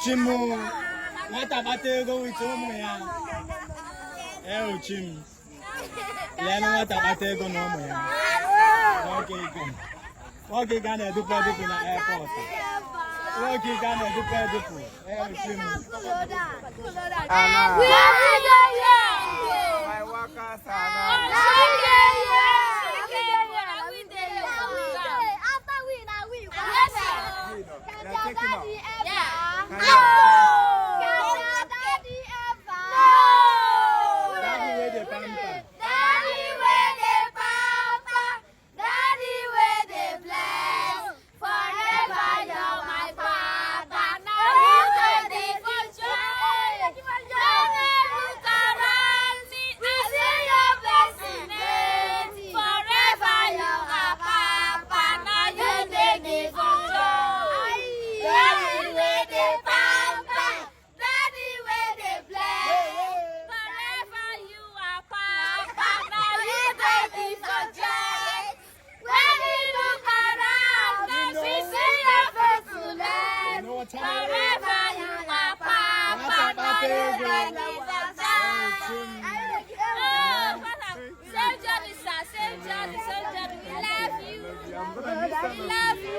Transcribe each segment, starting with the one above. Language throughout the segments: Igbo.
Chi m, nwata kpata ego with ụmụ ya. Eo chi m. Leenụ nwata kpata ego na ụmụ ya. Nwoke ike. Nwoke ike a na-edupu edupu na airport. Nwoke ike a na-edupu edupu. Eo chi m. My workers are now. They are taking off. Daddy wey dey pamper. Daddy wey dey pamper, Daddy wey dey bless, forever you're my papa. Now you dey the control. When I look around me, I see your blessing. Forever you're my papa. Now you dey the control. Daddy wey dey pamper, Daddy wey dey bless. Forever you are papa, now you dey be for joy. When we look around, we see your faithfulness. You know what time it is? Forever you are papa, now you dey be for joy. Oh, Father, safe journey, sir. Safe journey, safe journey. We love you. I'm gonna miss We some of love you.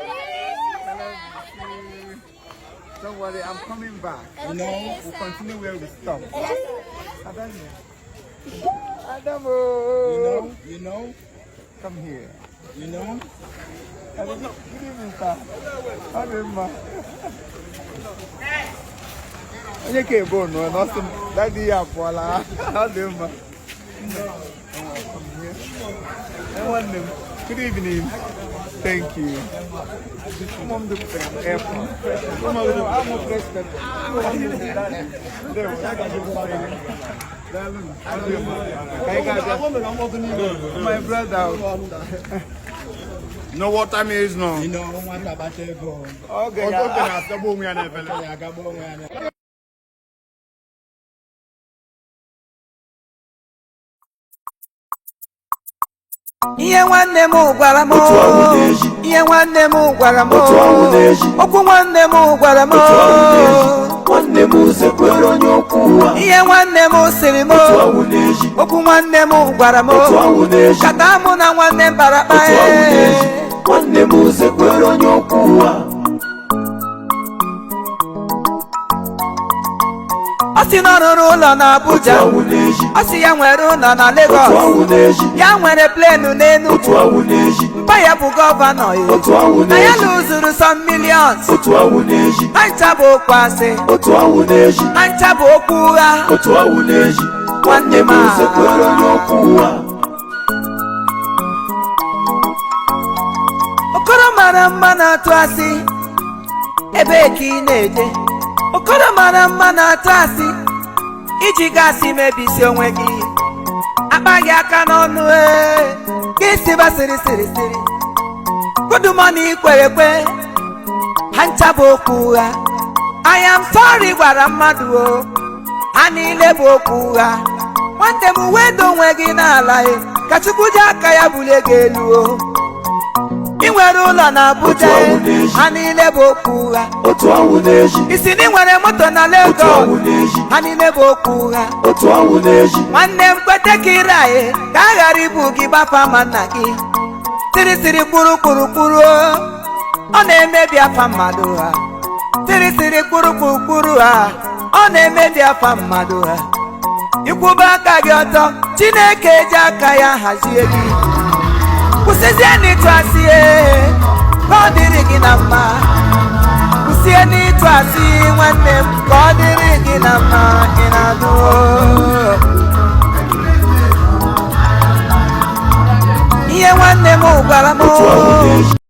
you. Don't worry, I'm coming back. You know? We'll continue where we stopped. Adamu. Adamu. You know? You know? Come here. You know? Good evening, sir. Ọ dị mma. Onye ka ebe nọ n'ọsị m, daddy ya apụọla. Ọ dị mma. Come here. Nwanne m, good evening. Thank you. Ụmụ m dupụtara m airport. I'm a fresh pepper. Ndewo. Daalụ. Ọ dị mma. Ka anyị ga-abịa. My brother. You know what time it is now? You know, nwata kpata ego. Oge Oge ya. na-asagbu onwe ya n'efere. Ya agagba onwe ya. Ihe nwanne m gwara m, Otu ọnwụ na-eji. ihe nwanne m gwara m, Otu ọnwụ na-eji. okwu nwanne m gwara m, Otu ọnwụ na-eji. Nwanne m zekwere onye okwu ụwa. Ihe nwanne m sịrị m, Otu ọnwụ na-eji. okwu nwanne m gwara m, Otu ọnwụ na-eji. kata mụ na nwanne m bara kpa. Otu ọnwụ na-eji. Nwanne m zekwere onye okwu ụwa. Ọ sị na ọ rụrụ ụlọ na Otu Abuja, ọnwụ na-eji. ọ sị ya nwere ụlọ na Otu Lagos, ọnwụ na-eji. ya nwere plenu n'Enugu, Otu ọnwụ na-eji. mpa ya bụ governor ya, Otu ọnwụ na ya na-eji. lụzuru some millions. Otu ọnwụ na-eji. Ha ncha bụ okwu asị, Otu ọnwụ na-eji. ha ncha bụ okwu ụgha. Otu ọnwụ na-eji. Nwanne m zekwere onye okwu ụwa. Okoro mara mma na-atụ asị, ebee ka ị na-eje? Okoro mara mma na-atụ asị, iji gasị mebisi onwe gị, akpa gị aka n'ọnụ, ee gị siba sịrị sịrị sịrị. Good morning, kwere ekwe, ha ncha bụ okwu ụgha. I am sorry gwara mmadụ o, ha niile bụ okwu ụgha. Nwanne m, wedo onwe gị n'ala e, ka Chukwu ji aka ya bulie gị elu o. Ị nwere ụlọ na Abuja, Otu ọnwụ e, na-eji. ha niile bụ okwu ụgha. Otu ọnwụ na-eji. Isi na ị nwere moto na Otu Lagos, ọnwụ na-eji. ha niile bụ okwu ụgha. Otu ọnwụ na-eji. Nwanne m, kwete ka ire anyị ka a ghara ibu gị gbafa ma nna gị siri siri kwuru kwuru kwuru o. Ọ na-emebi afa mmadụ ha, siri siri kwuru kwuru kwuru ha, ọ na-emebi afa mmadụ ha. Ikwụba aka gị ọtọ, Chineke ji aka ya hazie gị. Kwụsịzie n'ịtụ asị ee, ka ọ dịrị gị na mma. Kwụsie n'ịtụ asị, nwanne m, ka ọ dịrị gị na mma. Ị na-anụ? Ihe nwanne m gwara m. Otu ọnwụ na-eji.